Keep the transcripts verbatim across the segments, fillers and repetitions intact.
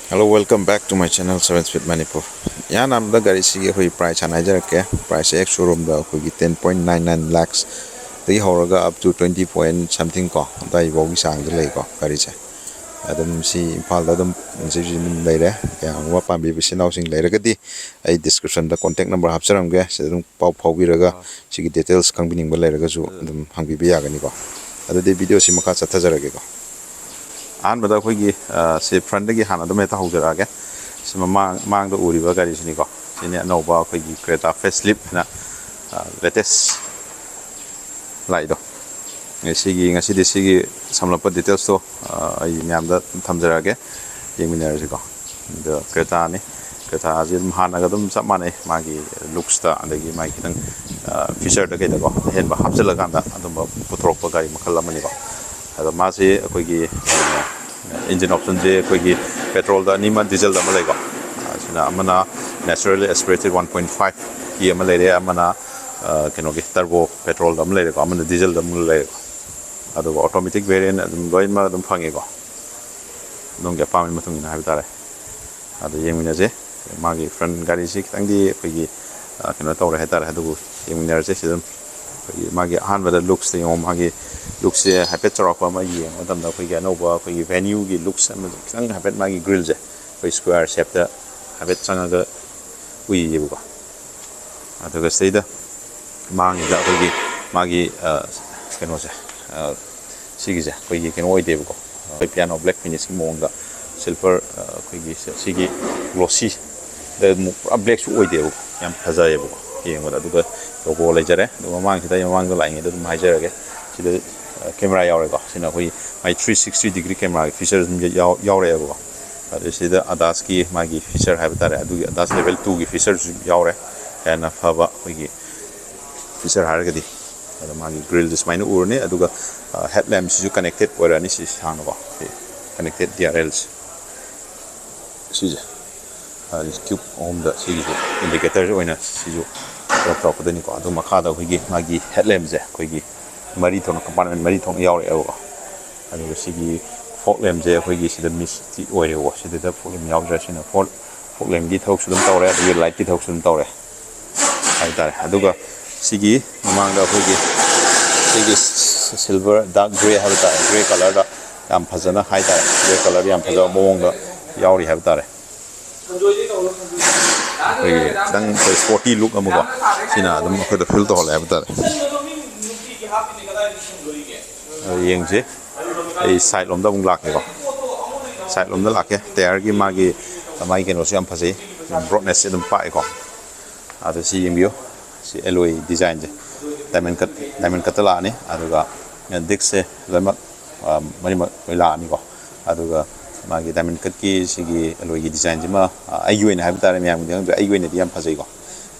Hello, welcome back to my channel, Seven Speed Manipur. ꯏꯍꯥꯟ ꯍꯥꯟꯕꯗ ꯒꯥꯔꯤꯁꯤꯒꯤ ꯑꯩꯈꯣꯏ price ꯍꯥꯟꯅ ꯍꯥꯏꯖꯔꯛꯀꯦ꯫ Price ꯑꯦꯛꯁ ꯁꯣꯔꯨꯝꯗ ꯑꯩꯈꯣꯏꯒꯤ ten point nine nine lakhs ꯗꯒꯤ ꯍꯧꯔꯒ up to twenty point something ꯀꯣ, ꯑꯗꯨꯋꯥꯏꯐꯥꯎꯒꯤ ꯆꯥꯡꯗ ꯂꯩꯀꯣ ꯒꯥꯔꯤꯁꯦ꯫ ꯑꯗꯨꯝ ꯁꯤ ꯏꯝꯐꯥꯜꯗ ꯑꯗꯨꯝ ꯁꯤꯁꯤ ꯑꯗꯨꯝ ꯂꯩꯔꯦ꯫ ꯀꯌꯥꯒꯨꯝꯕ ꯄꯥꯝꯕꯤꯕ ꯏꯆꯤꯟ ꯏꯅꯥꯎꯁꯤꯡ ꯂꯩꯔꯒꯗꯤ ꯑꯩ description ꯗ contact number ꯍꯥꯞꯆꯔꯝꯒꯦ, ꯁꯤꯗ ꯑꯗꯨꯝ ꯄꯥꯎ ꯐꯥꯎꯕꯤꯔꯒ ꯁꯤꯒꯤ details ꯈꯪꯕꯤꯅꯤꯡꯕ ꯂꯩꯔꯒꯁꯨ ꯑꯗꯨꯝ ꯍꯪꯕꯤꯕ ꯌꯥꯒꯅꯤꯀꯣ꯫ ꯑꯗꯨꯗꯤ video ꯁꯤ ꯃꯈꯥ ꯆꯠꯊꯖꯔꯒꯦꯀꯣ꯫ ꯑꯍꯥꯟꯕꯗ ꯑꯩꯈꯣꯏꯒꯤ, ꯑ, ꯁꯤ front ꯇꯒꯤ ꯍꯥꯟꯅ ꯑꯗꯨꯝ ꯍꯦꯛꯇ ꯍꯧꯖꯔꯛꯑꯒꯦ꯫ ꯁꯤ ꯃꯃꯥꯡ, ꯃꯥꯡꯗ ꯎꯔꯤꯕ ꯒꯥꯔꯤꯁꯤꯅꯤꯀꯣ꯫ ꯁꯤꯅꯤ ꯑꯅꯧꯕ ꯑꯩꯈꯣꯏꯒꯤ Creta facelift ꯍꯥꯏꯅ, ꯑ, latest ꯂꯥꯛꯏꯗꯣ꯫ ꯑꯦ, ꯁꯤꯒꯤ, ꯉꯁꯤꯗꯤ ꯁꯤꯒꯤ ꯁꯝꯂꯞꯄ details ꯇꯣ, ꯑ, ꯑꯩ ꯃꯌꯥꯝꯗ ꯊꯝꯖꯔꯛꯑꯒꯦ, ꯌꯦꯡꯃꯤꯟꯅꯔꯁꯤꯀꯣ꯫ ꯑꯗꯣ Creta ꯅꯤ꯫ Creta ꯁꯤ ꯑꯗꯨꯝ ꯍꯥꯟꯅꯒ ꯑꯗꯨꯝ ꯆꯞ ꯃꯥꯟꯅꯩ, ꯃꯥꯒꯤ looks ꯇ, ꯑꯗꯒꯤ ꯃꯥꯒꯤ ꯈꯤꯇꯪ, ꯑ, feature ꯗ ꯀꯩꯗꯀꯣ, ꯑꯍꯦꯟꯕ ꯍꯥꯞꯆꯤꯜꯂꯀꯥꯟꯗ ꯑꯗꯨꯝꯕ ꯄꯨꯊꯣꯔꯛꯄ ꯒꯥꯔꯤ ꯃꯈꯜ ꯑꯃꯅꯤꯀꯣ꯫ ꯑꯗꯣ ꯃꯥꯁꯤ ꯑꯩꯈꯣꯏꯒꯤ, ꯑ, engine option ꯁꯦ ꯑꯩꯈꯣꯏꯒꯤ petrol ꯗ ꯑꯅꯤ ꯑꯃ, diesel ꯗ ꯑꯃ ꯂꯩꯀꯣ꯫ ꯑ, ꯁꯤꯅ ꯑꯃꯅ naturally aspirated one point five ꯀꯤ ꯑꯃ ꯂꯩꯔꯦ, ꯑꯃꯅ, ꯑ, ꯀꯩꯅꯣꯒꯤ turbo petrol ꯗ ꯑꯃ ꯂꯩꯔꯦꯀꯣ, ꯑꯃꯅ diesel ꯗ ꯑꯃ ꯂꯩꯔꯦꯀꯣ꯫ ꯑꯗꯨꯒ automatic variant ꯑꯗꯨꯝ ꯂꯣꯏꯅꯃꯛ ꯑꯗꯨꯝ ꯐꯪꯉꯦꯀꯣ, ꯑꯗꯣꯝꯒꯤ ꯑꯄꯥꯝꯕꯒꯤ ꯃꯇꯨꯡ ꯏꯟꯅ ꯍꯥꯏꯕ ꯇꯥꯔꯦ꯫ ꯑꯗꯣ ꯌꯦꯡꯃꯤꯟꯅꯁꯦ꯫ ꯃꯥꯒꯤ front ꯒꯥꯔꯤꯁꯤ ꯈꯤꯇꯪꯗꯤ ꯑꯩꯈꯣꯏꯒꯤ, ꯑ, ꯀꯩꯅꯣ ꯇꯧꯔꯦ ꯍꯥꯏꯇꯥꯔꯦ, ꯑꯗꯨꯕꯨ ꯌꯦꯡꯃꯤꯟꯅꯔꯁꯦ꯫ ꯁꯤ ꯑꯗꯨꯝ ꯑꯩꯈꯣꯏꯒꯤ ꯃꯥꯒꯤ ꯑꯍꯥꯟꯕꯗ looks ꯇ ꯌꯦꯡꯉꯣ, ꯃꯥꯒꯤ looks ꯁꯦ ꯍꯥꯏꯐꯦꯠ ꯆꯥꯎꯔꯥꯛꯄ ꯑꯃ ꯌꯦꯡꯕ ꯃꯇꯝꯗ ꯑꯩꯈꯣꯏꯒꯤ ꯑꯅꯧꯕ ꯑꯩꯈꯣꯏꯒꯤ Venue ꯒꯤ looks ꯑꯃ ꯈꯤꯇꯪ ꯍꯥꯏꯐꯦꯠ ꯃꯥꯒꯤ grill ꯁꯦ ꯑꯩꯈꯣꯏ square shape ꯇ ꯍꯥꯏꯐꯦꯠ ꯆꯪꯉꯒ ꯎꯏꯌꯦꯕꯀꯣ꯫ ꯑꯗꯨꯒ ꯁꯤꯗꯩꯗ ꯃꯥꯡꯁꯤꯗ ꯑꯩꯈꯣꯏꯒꯤ ꯃꯥꯒꯤ, ꯑ, ꯀꯩꯅꯣꯁꯦ, ꯑ, ꯁꯤꯒꯤꯁꯦ ꯑꯩꯈꯣꯏꯒꯤ ꯀꯩꯅꯣ ꯑꯣꯏꯗꯦꯕꯀꯣ, ꯑꯩꯈꯣꯏ piano black finish ꯀꯤ ꯃꯑꯣꯡꯗ silver, ꯑ, ꯑꯩꯈꯣꯏꯒꯤ ꯁꯤ-, ꯁꯤꯒꯤ glossy ꯗ ꯑꯃꯨꯛ ꯄꯨꯔꯥ black ꯁꯨ ꯑꯣꯏꯗꯦꯕꯀꯣ, ꯌꯥꯝ ꯐꯖꯩꯌꯦꯕꯀꯣ ꯌꯦꯡꯕꯗ꯫ ꯑꯗꯨꯒ logo ꯂꯩꯖꯔꯦ꯫ ꯑꯗꯨꯒ ꯃꯃꯥꯡꯁꯤꯗ, ꯑꯩ ꯃꯃꯥꯡꯗ ꯂꯥꯛꯏꯉꯩꯗ ꯑꯗꯨꯝ ꯍꯥꯏꯖꯔꯒꯦ, ꯁꯤꯗ, ꯑ, camera ꯌꯥꯎꯔꯦꯀꯣ꯫ ꯁꯤꯅ ꯑꯩꯈꯣꯏꯒꯤ ꯃꯥꯏ three sixty degree camera ꯒꯤ feature ꯑꯗꯨꯝ ꯌꯥꯎ-, ꯌꯥꯎꯔꯛꯑꯦꯕꯀꯣ꯫ ꯑꯗꯨ ꯁꯤꯗ ADAS ꯀꯤ ꯃꯥꯒꯤ feature ꯍꯥꯏꯕ ꯇꯥꯔꯦ, ꯑꯗꯨꯒꯤ ADAS level two ꯒꯤ feature ꯁꯨ ꯌꯥꯎꯔꯦ꯫ ꯍꯦꯟꯅ ꯐꯕ ꯑꯩꯈꯣꯏꯒꯤ feature ꯍꯥꯏꯔꯒꯗꯤ, ꯑꯗꯣ ꯃꯥꯒꯤ grill ꯗꯤ ꯁꯨꯃꯥꯏꯅ ꯎꯔꯅꯤ, ꯑꯗꯨꯒ, ꯑ, headlamp ꯁꯤꯁꯨ connected ꯑꯣꯏꯔꯛꯑꯅꯤ꯫ ꯁꯤ ꯁꯥꯡꯅꯀꯣ, ꯁꯤ connected D R L ꯁꯦ, ꯁꯤꯁꯦ, ꯑ, tube ꯑꯍꯨꯝꯗ ꯁꯤꯒꯤꯁꯨ indicator ꯑꯣꯏꯅ ꯁꯤꯁꯨ ꯀꯩꯅꯣ ꯇꯧꯔꯛꯀꯗꯣꯏꯅꯤꯀꯣ꯫ ꯑꯗꯨ ꯃꯈꯥꯗ ꯑꯩꯈꯣꯏꯒꯤ ꯃꯥꯒꯤ headlamp ꯁꯦ ꯑꯩꯈꯣꯏꯒꯤ ꯃꯔꯤ ꯊꯣꯛꯅ, compartment ꯃꯔꯤ ꯊꯣꯛꯅ ꯌꯥꯎꯔꯛꯑꯦꯕꯀꯣ꯫ ꯑꯗꯨꯒ ꯁꯤꯒꯤ ꯐꯣꯛ ꯂꯦꯝꯁꯦ ꯑꯩꯈꯣꯏꯒꯤ ꯁꯤꯗ ꯃꯤꯁꯇꯤ ꯑꯣꯏꯔꯦꯕꯀꯣ, ꯁꯤꯗꯗ ꯐꯣꯛ ꯂꯦꯝ ꯌꯥꯎꯗ꯭ꯔꯦ꯫ ꯁꯤꯅ ꯐꯣꯛ ꯐꯣꯛ ꯂꯦꯝꯒꯤ ꯊꯕꯛꯁꯨ ꯑꯗꯨꯝ ꯇꯧꯔꯦ, ꯑꯗꯒꯤ ꯂꯥꯏꯠꯀꯤ ꯊꯕꯛꯁꯨ ꯑꯗꯨꯝ ꯇꯧꯔꯦ ꯍꯥꯏꯕ ꯇꯥꯔꯦ꯫ ꯑꯗꯨꯒ ꯁꯤꯒꯤ ꯃꯃꯥꯡꯗ ꯑꯩꯈꯣꯏꯒꯤ ꯁꯤꯒꯤ ꯁꯤꯜꯚꯔ ꯗꯥꯔꯛ ꯒ꯭ꯔꯦ ꯍꯥꯏꯕ ꯇꯥꯔꯦ, ꯒ꯭ꯔꯦ ꯀꯂꯔꯗ ꯌꯥꯝ ꯐꯖꯅ ꯍꯥꯏ ꯇꯥꯔꯦ, ꯒ꯭ꯔꯦ ꯀꯂꯔꯗ ꯌꯥꯝ ꯐꯖꯕ ꯃꯑꯣꯡꯗ ꯌꯥꯎꯔꯤ ꯍꯥꯏꯕ ꯇꯥꯔꯦ꯫ ꯑꯩꯈꯣꯏꯒꯤ ꯈꯤꯇꯪ ꯑꯩꯈꯣꯏ ꯁ꯭ꯄꯣꯔꯇꯤ ꯂꯨꯛ ꯑꯃꯀꯣ, ꯁꯤꯅ ꯑꯗꯨꯝ ꯑꯩꯈꯣꯏꯗ ꯐꯤꯜ ꯇꯧꯍꯜꯂꯦ ꯍꯥꯏꯕ ꯇꯥꯔꯦ꯫ ꯑꯗꯣ ꯌꯦꯡꯁꯤ, ꯑꯩ ꯁꯥꯏꯠ ꯂꯣꯝꯗ ꯑꯃꯨꯛ ꯂꯥꯛꯀꯦꯀꯣ꯫ ꯁꯥꯏꯠ ꯂꯣꯝꯗ ꯂꯥꯛꯀꯦ꯫ ꯇꯥꯌꯔꯒꯤ ꯃꯥꯒꯤ, ꯃꯥꯒꯤ ꯀꯩꯅꯣꯁꯦ ꯌꯥꯝ ꯐꯖꯩ, ꯕ꯭ꯔꯣꯠꯅꯦꯁꯁꯦ ꯑꯗꯨꯝ ꯄꯥꯛꯑꯦꯀꯣ꯫ ꯑꯗꯣ ꯁꯤ ꯌꯦꯡꯕꯤꯌꯨ, ꯁꯤ ꯑꯦꯂꯣꯏ ꯗꯤꯖꯥꯏꯟꯁꯦ, ꯗꯥꯏꯃꯟ ꯀꯠ, ꯗꯥꯏꯃꯟ ꯀꯠꯇ ꯂꯥꯛꯑꯅꯤ꯫ ꯑꯗꯨꯒ ꯗꯤꯛꯁꯁꯦ ꯂꯣꯏꯅꯃꯛ, ꯑ, ꯃꯔꯤꯃꯛ ꯂꯣꯏ ꯂꯥꯛꯑꯅꯤꯀꯣ꯫ ꯑꯗꯨꯒ ꯃꯥꯒꯤ ꯗꯥꯏꯃꯟ ꯀꯠꯀꯤ ꯁꯤꯒꯤ ꯑꯦꯂꯣꯏꯒꯤ ꯗꯤꯖꯥꯏꯟꯁꯤꯃ, ꯑ, ꯑꯩꯒꯤ ꯑꯣꯏꯅ ꯍꯥꯏꯕ ꯇꯥꯔꯦ, ꯃꯌꯥꯝꯒꯤꯗꯤ ꯈꯪꯗ꯭ꯔꯦ, ꯑꯩꯒꯤ ꯑꯣꯏꯅꯗꯤ ꯌꯥꯝ ꯐꯖꯩꯀꯣ,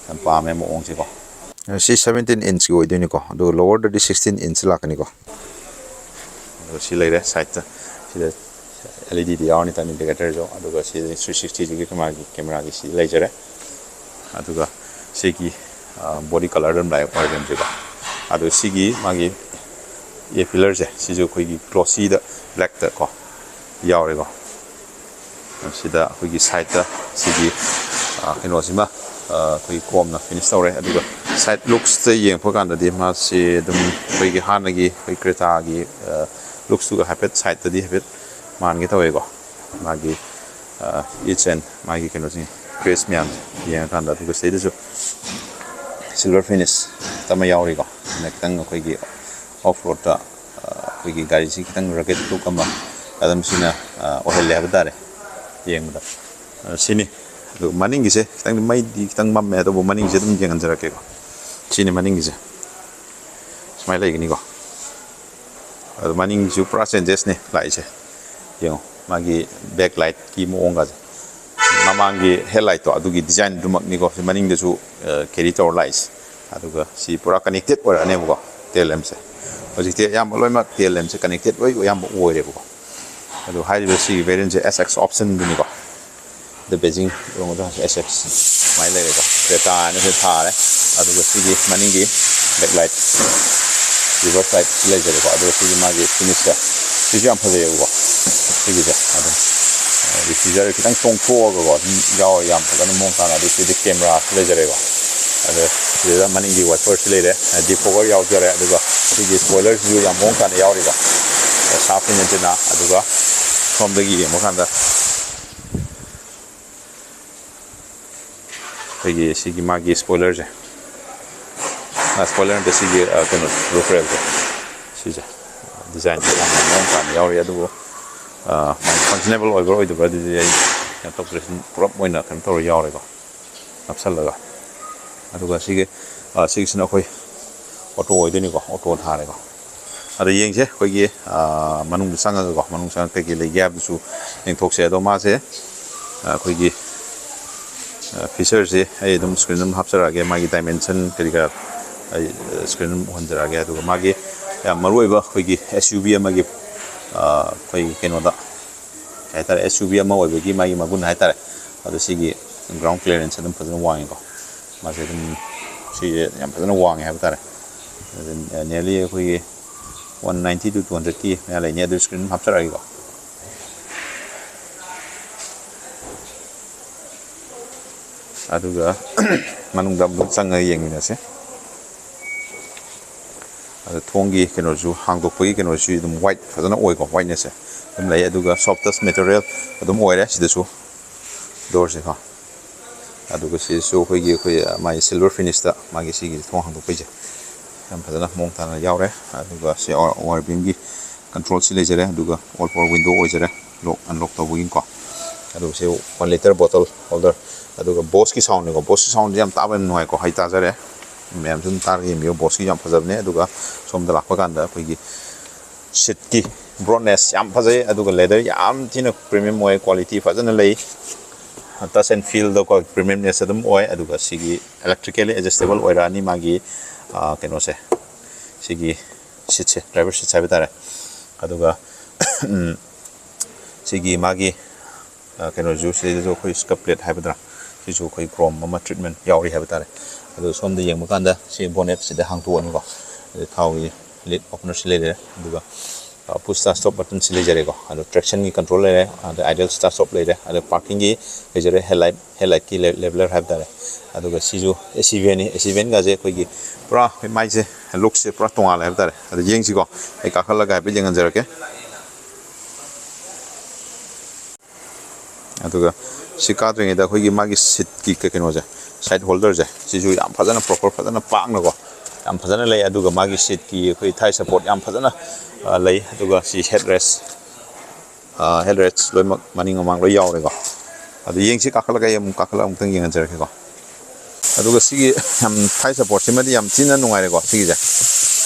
ꯌꯥꯝ ꯄꯥꯝꯃꯦ ꯃꯑꯣꯡꯁꯦꯀꯣ꯫ ꯁꯤ ꯁꯚꯦꯟꯇꯤꯟ ꯏꯟꯆꯀꯤ ꯑꯣꯏꯗꯣꯏꯅꯤꯀꯣ, ꯑꯗꯨꯒ ꯂꯣꯋꯔꯗꯗꯤ ꯁꯤꯛꯁꯇꯤꯟ ꯏꯟꯆ ꯂꯥꯛꯀꯅꯤꯀꯣ꯫ ꯑꯗꯣ ꯁꯤ ꯂꯩꯔꯦ ꯁꯥꯏꯠꯇ, ꯁꯤꯗ ꯑꯦꯜ ꯏ ꯗꯤꯗꯤ ꯌꯥꯎꯔꯅꯤ, ꯇꯥꯏꯝ ꯏꯟꯗꯤꯀꯦꯇꯔꯁꯨ꯫ ꯑꯗꯨꯒ ꯁꯤꯗ ꯊ꯭ꯔꯤ ꯁꯤꯛꯁꯇꯤꯁꯤꯒꯤ ꯃꯥꯒꯤ ꯀꯦꯃꯦꯔꯥꯒꯤ ꯁꯤ ꯂꯩꯖꯔꯦ꯫ ꯑꯗꯨꯒ ꯁꯤꯒꯤ, ꯑ, ꯕꯣꯗꯤ ꯀꯂꯔꯗ ꯑꯗꯨꯝ ꯂꯥꯛꯑꯦ ꯑꯣꯔꯤꯖꯤꯟꯁꯤꯀꯣ꯫ ꯑꯗꯣ ꯁꯤꯒꯤ ꯃꯥꯒꯤ ꯑꯦ ꯄꯤꯂꯔꯁꯦ, ꯁꯤꯁꯨ ꯑꯩꯈꯣꯏꯒꯤ ꯒ꯭ꯂꯣꯁꯤꯗ ꯕ꯭ꯂꯦꯛꯇ ꯀꯣ ꯌꯥꯎꯔꯦꯀꯣ꯫ ꯁꯤꯗ ꯑꯩꯈꯣꯏꯒꯤ ꯁꯥꯏꯠꯇ ꯁꯤꯒꯤ, ꯑ, ꯀꯩꯅꯣꯁꯤꯃ, ꯑ, ꯑꯩꯈꯣꯏꯒꯤ ꯀꯣꯝꯅ ꯐꯤꯅꯤꯁ ꯇꯧꯔꯦ꯫ ꯑꯗꯨꯒ ꯁꯥꯏꯠ ꯂꯨꯛꯁꯇ ꯌꯦꯡꯉꯛꯄ ꯀꯥꯟꯗꯗꯤ ꯃꯥꯁꯤ ꯑꯗꯨꯝ ꯑꯩꯈꯣꯏꯒꯤ ꯍꯥꯟꯅꯒꯤ ꯑꯩꯈꯣꯏ ꯀ꯭ꯔꯦꯇꯥꯒꯤ, ꯑ, ꯂꯨꯛꯁꯇꯨꯒ ꯍꯥꯏꯐꯦꯠ ꯁꯥꯏꯠꯇꯗꯤ ꯍꯥꯏꯐꯦꯠ ꯃꯥꯟꯒꯦ ꯇꯧꯋꯦꯀꯣ꯫ ꯃꯥꯒꯤ, ꯑ, ꯏꯆ ꯑꯦꯟ ꯃꯥꯒꯤ ꯀꯩꯅꯣꯁꯤꯡ, ꯀ꯭ꯔꯦꯁ ꯃꯌꯥꯝꯁꯦ ꯌꯦꯡꯉꯀꯥꯟꯗ꯫ ꯑꯗꯨꯒ ꯁꯤꯗꯩꯗꯁꯨ ꯁꯤꯜꯚꯔ ꯐꯤꯅꯤꯁ ꯑꯃ ꯌꯥꯎꯔꯤꯀꯣ꯫ ꯑꯗꯨꯅ ꯈꯤꯇꯪ ꯑꯩꯈꯣꯏꯒꯤ ꯑꯣꯐ ꯔꯣꯗꯇ, ꯑ, ꯑꯩꯈꯣꯏꯒꯤ ꯒꯥꯔꯤꯁꯤ ꯈꯤꯇꯪ ꯔꯒꯦꯠ ꯂꯨꯛ ꯑꯃ ꯑꯗꯨꯝ ꯁꯤꯅ, ꯑ, ꯑꯣꯏꯍꯜꯂꯦ ꯍꯥꯏꯕ ꯇꯥꯔꯦ ꯌꯦꯡꯕꯗ꯫ ꯑ, ꯁꯤꯅꯤ꯫ ꯑꯗꯨ ꯃꯅꯤꯡꯒꯤꯁꯦ ꯈꯤꯇꯪ ꯃꯩꯗꯤ ꯈꯤꯇꯪ ꯃꯝꯃꯦ, ꯑꯗꯨꯕꯨ ꯃꯅꯤꯡꯒꯤꯁꯦ ꯑꯗꯨꯝ ꯌꯦꯡꯍꯟꯖꯔꯛꯀꯦꯀꯣ꯫ ꯁꯤꯅꯤ ꯃꯅꯤꯡꯒꯤꯁꯦ꯫ ꯁꯨꯃꯥꯏꯅ ꯂꯩꯒꯅꯤꯀꯣ꯫ ꯑꯗꯨ ꯃꯅꯤꯡꯁꯨ ꯄꯨꯔꯥ ꯆꯦꯟꯖꯦꯁꯅꯤ ꯂꯥꯛꯏꯁꯦ꯫ ꯌꯦꯡꯉꯣ, ꯃꯥꯒꯤ ꯕꯦꯛ ꯂꯥꯏꯠꯀꯤ ꯃꯑꯣꯡꯒꯁꯦ꯫ ꯃꯃꯥꯡꯒꯤ ꯍꯦꯠꯂꯥꯏꯠꯇꯣ ꯑꯗꯨꯒꯤ ꯗꯤꯖꯥꯏꯟꯗꯨꯃꯛꯅꯤꯀꯣ ꯁꯤ ꯃꯅꯤꯡꯗꯁꯨ, ꯑ, ꯀꯦꯔꯤ ꯇꯧꯔ ꯂꯥꯛꯏꯁꯦ꯫ ꯑꯗꯨꯒ ꯁꯤ ꯄꯨꯔꯥ ꯀꯅꯦꯛꯇꯦꯠ ꯑꯣꯏꯔꯛꯑꯅꯦꯕꯀꯣ, ꯇꯦꯜ ꯂꯦꯝꯁꯦ꯫ ꯍꯧꯖꯤꯛꯇꯤ ꯑꯌꯥꯝꯕ ꯂꯣꯏꯅꯃꯛ ꯇꯦꯜ ꯂꯦꯝꯁꯦ ꯀꯅꯦꯛꯇꯦꯠ ꯂꯣꯏ ꯑꯌꯥꯝꯕ ꯑꯣꯏꯔꯦꯕꯀꯣ꯫ ꯑꯗꯨ ꯍꯥꯏꯔꯤꯕ ꯁꯤꯒꯤ ꯚꯦꯔꯤꯌꯟꯁꯦ ꯑꯦꯁ ꯑꯦꯛꯁ ꯑꯣꯞꯁꯟꯗꯨꯅꯤꯀꯣ꯫ ꯑꯗ ꯕꯦꯖꯤꯡ ꯌꯦꯡꯕꯗ ꯑꯦꯁ ꯑꯦꯛꯁ ꯁꯨꯃꯥꯏꯅ ꯂꯩꯔꯦꯀꯣ꯫ ꯀ꯭ꯔꯦꯇꯥ ꯍꯥꯏꯅ ꯁꯤꯗ ꯊꯥꯔꯦ꯫ ꯑꯗꯨꯒ ꯁꯤꯒꯤ ꯃꯅꯤꯡꯒꯤ ꯕꯦꯛ ꯂꯥꯏꯠ, ꯔꯤꯚꯔꯁ ꯂꯥꯏꯠ ꯁꯤ ꯂꯩꯖꯔꯦꯀꯣ꯫ ꯑꯗꯨꯒ ꯁꯤꯒꯤ ꯃꯥꯒꯤ ꯐꯤꯅꯤꯁꯁꯦ, ꯁꯤꯁꯨ ꯌꯥꯝ ꯐꯖꯩꯌꯦꯕꯀꯣ꯫ ꯁꯤꯒꯤꯁꯦ ꯑꯗꯨꯝ ꯗꯤꯐ꯭ꯌꯨꯖꯔ ꯈꯤꯇꯪ ꯆꯣꯡꯊꯣꯛꯑꯒꯀꯣ ꯑꯗꯨꯝ ꯌꯥꯎꯔꯦ, ꯌꯥꯝ ꯐꯖꯅ ꯃꯑꯣꯡ ꯇꯥꯅ꯫ ꯑꯗꯨ ꯁꯤꯗꯤ ꯀꯦꯃꯦꯔꯥꯁꯨ ꯂꯩꯖꯔꯦꯀꯣ꯫ ꯑꯗꯣ ꯁꯤꯗ ꯃꯅꯤꯡꯒꯤ ꯋꯥꯏꯄꯔꯁꯤ ꯂꯩꯔꯦ, ꯗꯤꯐꯣꯒꯔ ꯌꯥꯎꯖꯔꯦ, ꯑꯗꯨꯒ ꯁꯤꯒꯤ ꯁ꯭ꯄꯣꯏꯂꯔꯁꯤꯁꯨ ꯌꯥꯝ ꯃꯑꯣꯡ ꯇꯥꯅ ꯌꯥꯎꯔꯤꯀꯣ꯫ ꯁꯥꯔꯞ ꯑꯦꯟꯇꯦꯅꯥ꯫ ꯑꯗꯨꯒ ꯁꯣꯝꯗꯒꯤ ꯌꯦꯡꯕ ꯀꯥꯟꯗ ꯑꯩꯈꯣꯏꯒꯤ ꯁꯤꯒꯤ ꯃꯥꯒꯤ ꯁ꯭ꯄꯣꯏꯂꯔꯁꯦ, ꯁ꯭ꯄꯣꯏꯂꯔ ꯅꯠꯇꯦ, ꯁꯤꯒꯤ ꯀꯩꯅꯣ, ꯔꯨꯐ ꯔꯦꯜꯁꯦ, ꯁꯤꯁꯦ ꯗꯤꯖꯥꯏꯟꯁꯦ ꯌꯥꯝꯅ ꯃꯑꯣꯡ ꯇꯥꯅ ꯌꯥꯎꯔꯤ꯫ ꯑꯗꯨꯕꯨ ꯃꯥꯒꯤ ꯐꯪꯁꯅꯦꯕꯜ ꯑꯣꯏꯕ꯭ꯔꯥ ꯑꯣꯏꯗꯕ꯭ꯔꯥ ꯑꯗꯨꯗꯤ ꯑꯩ ꯀꯩꯅꯣ ꯇꯧꯗ꯭ꯔꯦ, ꯁꯨꯝ ꯄꯨꯂꯞ ꯑꯣꯏꯅ ꯀꯩꯅꯣ ꯇꯧꯔ ꯌꯥꯎꯔꯦꯀꯣ, ꯅꯞꯁꯜꯂꯒ꯫ ꯑꯗꯨꯒ ꯁꯤꯒꯤ ꯁꯤꯒꯤꯁꯤꯅ ꯑꯩꯈꯣꯏ ꯑꯣꯇꯣ ꯑꯣꯏꯗꯣꯏꯅꯤꯀꯣ, ꯑꯣꯇꯣ ꯊꯥꯔꯦꯀꯣ꯫ ꯑꯗꯣ ꯌꯦꯡꯁꯦ ꯑꯩꯈꯣꯏꯒꯤ ꯃꯅꯨꯡꯗ ꯆꯪꯉꯒꯀꯣ, ꯃꯅꯨꯡ ꯆꯪꯉꯒ ꯀꯩꯀꯩ ꯂꯩꯒꯦ ꯍꯥꯏꯕꯗꯨꯁꯨ ꯌꯦꯡꯊꯣꯛꯁꯦ꯫ ꯑꯗꯣ ꯃꯥꯁꯦ ꯑꯩꯈꯣꯏꯒꯤ ꯐꯤꯆꯔꯁꯦ ꯑꯩ ꯑꯗꯨꯝ ꯁ꯭ꯀ꯭ꯔꯤꯟ ꯑꯗꯨꯝ ꯍꯥꯞꯆꯔꯛꯑꯒꯦ, ꯃꯥꯒꯤ ꯗꯥꯏꯃꯦꯟꯁꯟ ꯀꯔꯤ ꯀꯔꯥ ꯑꯩ ꯁ꯭ꯀ꯭ꯔꯤꯟ ꯑꯗꯨꯝ ꯎꯍꯟꯖꯔꯛꯑꯒꯦ꯫ ꯑꯗꯨꯒ ꯃꯥꯒꯤ ꯌꯥꯝ ꯃꯔꯨ ꯑꯣꯏꯕ ꯑꯩꯈꯣꯏꯒꯤ ꯑꯦꯁ ꯌꯨ ꯚꯤ ꯑꯃꯒꯤ ꯑꯩꯈꯣꯏꯒꯤ ꯀꯩꯅꯣꯗ ꯀꯩ ꯍꯥꯏꯇꯥꯔꯦ, ꯑꯦꯁ ꯌꯨ ꯚꯤ ꯑꯃ ꯑꯣꯏꯕꯒꯤ ꯃꯥꯒꯤ ꯃꯒꯨꯟ ꯍꯥꯏꯇꯥꯔꯦ꯫ ꯑꯗꯣ ꯁꯤꯒꯤ ꯒ꯭ꯔꯥꯎꯟ ꯀ꯭ꯂꯤꯌꯥꯔꯦꯟꯁ ꯑꯗꯨꯝ ꯐꯖꯅ ꯋꯥꯡꯉꯤꯀꯣ꯫ ꯃꯥꯁꯦ ꯑꯗꯨꯝ ꯁꯤꯁꯦ ꯌꯥꯝ ꯐꯖꯅ ꯋꯥꯡꯉꯦ ꯍꯥꯏꯕ ꯇꯥꯔꯦ꯫ ꯅꯤꯌꯔꯂꯤ ꯑꯩꯈꯣꯏꯒꯤ ꯋꯥꯟ ꯅꯥꯏꯟꯇꯤ ꯇꯨ ꯇꯨ ꯍꯟꯗ꯭ꯔꯦꯠꯀꯤ ꯃꯌꯥ ꯂꯩꯅꯤ꯫ ꯑꯗꯨ ꯁ꯭ꯀ꯭ꯔꯤꯟ ꯑꯗꯨꯝ ꯍꯥꯞꯆꯔꯛꯑꯒꯦꯀꯣ꯫ ꯑꯗꯨꯒ ꯃꯅꯨꯡꯗ ꯑꯃꯨꯛ ꯆꯪꯉꯒ ꯌꯦꯡꯃꯤꯟꯅꯁꯦ꯫ ꯑꯗ ꯊꯣꯡꯒꯤ ꯀꯩꯅꯣꯁꯨ, ꯍꯥꯡꯗꯣꯛꯄꯒꯤ ꯀꯩꯅꯣꯁꯨ ꯑꯗꯨꯝ ꯋꯥꯏꯠ ꯐꯖꯅ ꯑꯣꯏꯀꯣ, ꯋꯥꯏꯠꯅꯦꯁꯁꯦ ꯑꯗꯨꯝ ꯂꯩ꯫ ꯑꯗꯨꯒ ꯁꯣꯐ ꯇꯁ ꯃꯦꯇꯔꯤꯌꯦꯜ ꯑꯗꯨꯝ ꯑꯣꯏꯔꯦ ꯁꯤꯗꯁꯨ, ꯗꯣꯔꯁꯦꯀꯣ꯫ ꯑꯗꯨꯒ ꯁꯤꯗꯁꯨ ꯑꯩꯈꯣꯏꯒꯤ, ꯑꯩꯈꯣꯏ ꯃꯥꯒꯤ ꯁꯤꯜꯚꯔ ꯐꯤꯅꯤꯁꯇ ꯃꯥꯒꯤ ꯁꯤꯒꯤ ꯊꯣꯡ ꯍꯥꯡꯗꯣꯛꯄꯩꯁꯦ ꯌꯥꯝ ꯐꯖꯅ ꯃꯑꯣꯡ ꯇꯥꯅ ꯌꯥꯎꯔꯦ꯫ ꯑꯗꯨꯒ ꯁꯤ ꯑꯣ-, ꯑꯣ ꯑꯥꯔ ꯕꯤ ꯑꯦꯝꯒꯤ ꯀꯟꯇ꯭ꯔꯣꯜꯁꯤ ꯂꯩꯖꯔꯦ꯫ ꯑꯗꯨꯒ ꯑꯣꯜ ꯄꯋꯥꯔ ꯋꯤꯟꯗꯣ ꯑꯣꯏꯖꯔꯦ, ꯂꯣꯛ ꯑꯟꯂꯣꯛ ꯇꯧꯕꯒꯤꯀꯣ꯫ ꯑꯗꯨꯒ ꯁꯤ ꯋꯥꯟ ꯂꯤꯇꯔ ꯕꯣꯇꯜ ꯍꯣꯜꯗꯔ꯫ ꯑꯗꯨꯒ ꯕꯣꯁꯀꯤ ꯁꯥꯎꯟꯅꯤꯀꯣ, ꯕꯣꯁꯀꯤ ꯁꯥꯎꯟꯁꯦ ꯌꯥꯝ ꯇꯥꯕ ꯌꯥꯝ ꯅꯨꯡꯉꯥꯏꯀꯣ, ꯑꯩ ꯇꯥꯖꯔꯦ꯫ ꯃꯌꯥꯝꯁꯨ ꯑꯗꯨꯝ ꯇꯥꯔꯒ ꯌꯦꯡꯕꯤꯌꯨ, ꯕꯣꯁꯀꯤ ꯌꯥꯝ ꯐꯖꯕꯅꯦ꯫ ꯑꯗꯨꯒ ꯁꯣꯝꯗ ꯂꯥꯛꯄ ꯀꯥꯟꯗ ꯑꯩꯈꯣꯏꯒꯤ ꯁꯤꯠꯀꯤ ꯕ꯭ꯔꯣꯗꯅꯦꯁ ꯌꯥꯝ ꯐꯖꯩ꯫ ꯑꯗꯨꯒ ꯂꯦꯗꯔ ꯌꯥꯝ ꯊꯤꯅ ꯄ꯭ꯔꯤꯃꯤꯌꯝ ꯑꯣꯏ, ꯀ꯭ꯋꯥꯂꯤꯇꯤ ꯐꯖꯅ ꯂꯩ꯫ ꯇꯁ ꯑꯦꯟ ꯐꯤꯜꯗꯀꯣ ꯄ꯭ꯔꯤꯃꯤꯌꯝꯅꯦꯁ ꯑꯗꯨꯝ ꯑꯣꯏ꯫ ꯑꯗꯨꯒ ꯁꯤꯒꯤ ꯏꯂꯦꯛꯇ꯭ꯔꯤꯀꯦꯜꯂꯤ ꯑꯦꯗꯖꯁꯇꯦꯕꯜ ꯑꯣꯏꯔꯛꯑꯅꯤ ꯃꯥꯒꯤ, ꯑꯥ, ꯀꯩꯅꯣꯁꯦ, ꯁꯤꯒꯤ ꯁꯤꯠꯁꯦ, ꯗ꯭ꯔꯥꯏꯚꯔ ꯁꯤꯠꯁꯦ ꯍꯥꯏꯕ ꯇꯥꯔꯦ꯫ ꯑꯗꯨꯒ ꯁꯤꯒꯤ ꯃꯥꯒꯤ, ꯑ, ꯀꯩꯅꯣꯁꯨ, ꯁꯤꯗꯁꯨ ꯑꯩꯈꯣꯏ ꯁ꯭ꯀꯞ ꯄ꯭ꯂꯦꯠ ꯍꯥꯏꯒꯗ꯭ꯔꯥ, ꯁꯤꯁꯨ ꯑꯩꯈꯣꯏ ꯀ꯭ꯔꯣꯝ ꯑꯃ ꯇ꯭ꯔꯤꯠꯃꯦꯟ ꯌꯥꯎꯔꯤ ꯍꯥꯏꯕ ꯇꯥꯔꯦ꯫ ꯑꯗꯨ ꯁꯣꯝꯗ ꯌꯦꯡꯕ ꯀꯥꯟꯗ ꯁꯤ ꯕꯣꯅꯦꯠꯁꯤꯗ ꯍꯥꯡꯇꯣꯛꯑꯅꯤꯀꯣ꯫ ꯑꯗꯩ ꯊꯥꯎꯒꯤ ꯂꯤꯠ ꯑꯣꯄꯅꯔꯁꯤ ꯂꯩꯔꯦ꯫ ꯑꯗꯨꯒ ꯄꯨꯁ ꯁ꯭ꯇꯥꯔꯠ ꯁ꯭ꯇꯣꯞ ꯕꯇꯟꯁꯤ ꯂꯩꯖꯔꯦꯀꯣ꯫ ꯑꯗꯣ ꯇ꯭ꯔꯦꯛꯁꯟꯒꯤ ꯀꯟꯇ꯭ꯔꯣꯜ ꯂꯩꯔꯦ, ꯑꯗ ꯑꯥꯏꯗꯜ ꯁ꯭ꯇꯥꯔꯠ ꯁ꯭ꯇꯣꯞ ꯂꯩꯔꯦ, ꯑꯗ ꯄꯥꯔꯀꯤꯡꯒꯤ ꯂꯩꯖꯔꯦ, ꯍꯦꯗꯂꯥꯏꯠ, ꯍꯦꯗꯂꯥꯏꯠꯀꯤ ꯂꯦ-, ꯂꯦꯕꯦꯂꯔ ꯍꯥꯏꯕ ꯇꯥꯔꯦ꯫ ꯑꯗꯨꯒ ꯁꯤꯁꯨ ꯑꯦ ꯁꯤ ꯚꯦꯟꯅꯤ꯫ ꯑꯦ ꯁꯤ ꯚꯦꯟꯒꯁꯦ ꯑꯩꯈꯣꯏꯒꯤ ꯄꯨꯔꯥ ꯑꯩꯈꯣꯏ ꯃꯥꯏꯁꯦ, ꯂꯨꯛꯁꯦ ꯄꯨꯔꯥ ꯇꯣꯉꯥꯜꯂꯦ ꯍꯥꯏꯕ ꯇꯥꯔꯦ꯫ ꯑꯗꯣ ꯌꯦꯡꯁꯤꯀꯣ, ꯑꯩ ꯀꯥꯈꯠꯂꯒ ꯍꯥꯏꯐꯦꯠ ꯌꯦꯡꯍꯟꯖꯔꯛꯀꯦ꯫ ꯑꯗꯨꯒ ꯁꯤ ꯀꯥꯗ꯭ꯔꯤꯉꯩꯗ ꯑꯩꯈꯣꯏꯒꯤ ꯃꯥꯒꯤ ꯁꯤꯠꯀꯤ ꯀꯩ-, ꯀꯩꯅꯣꯁꯦ, ꯁꯥꯏꯠ ꯍꯣꯜꯗꯔꯁꯦ, ꯁꯤꯁꯨ ꯌꯥꯝ ꯐꯖꯅ ꯄ꯭ꯔꯣꯄꯔ, ꯐꯖꯅ ꯄꯥꯛꯅꯀꯣ, ꯌꯥꯝ ꯐꯖꯅ ꯂꯩ꯫ ꯑꯗꯨꯒ ꯃꯥꯒꯤ ꯁꯤꯠꯀꯤ ꯑꯩꯈꯣꯏ ꯊꯥꯏ ꯁꯄꯣꯔꯠ ꯌꯥꯝ ꯐꯖꯅ, ꯑ, ꯂꯩ꯫ ꯑꯗꯨꯒ ꯁꯤ ꯍꯦꯗ ꯔꯦꯁ, ꯑ, ꯍꯦꯗ ꯔꯦꯁ ꯂꯣꯏꯅꯃꯛ ꯃꯅꯤꯡ ꯃꯃꯥꯡ ꯂꯣꯏ ꯌꯥꯎꯔꯦꯀꯣ꯫ ꯑꯗꯨ ꯌꯦꯡꯁꯤ, ꯀꯥꯈꯠꯂꯒ ꯑꯩ ꯑꯃꯨꯛ ꯀꯥꯈꯠꯂꯒ ꯑꯃꯨꯛꯇꯪ ꯌꯦꯡꯍꯟꯖꯔꯛꯀꯦꯀꯣ꯫ ꯑꯗꯨꯒ ꯁꯤꯒꯤ, ꯎꯝ, ꯊꯥꯏ ꯁꯄꯣꯔꯠꯁꯤꯃꯗꯤ ꯌꯥꯝ ꯊꯤꯅ ꯅꯨꯡꯉꯥꯏꯔꯦꯀꯣ꯫ ꯁꯤꯒꯤꯁꯦ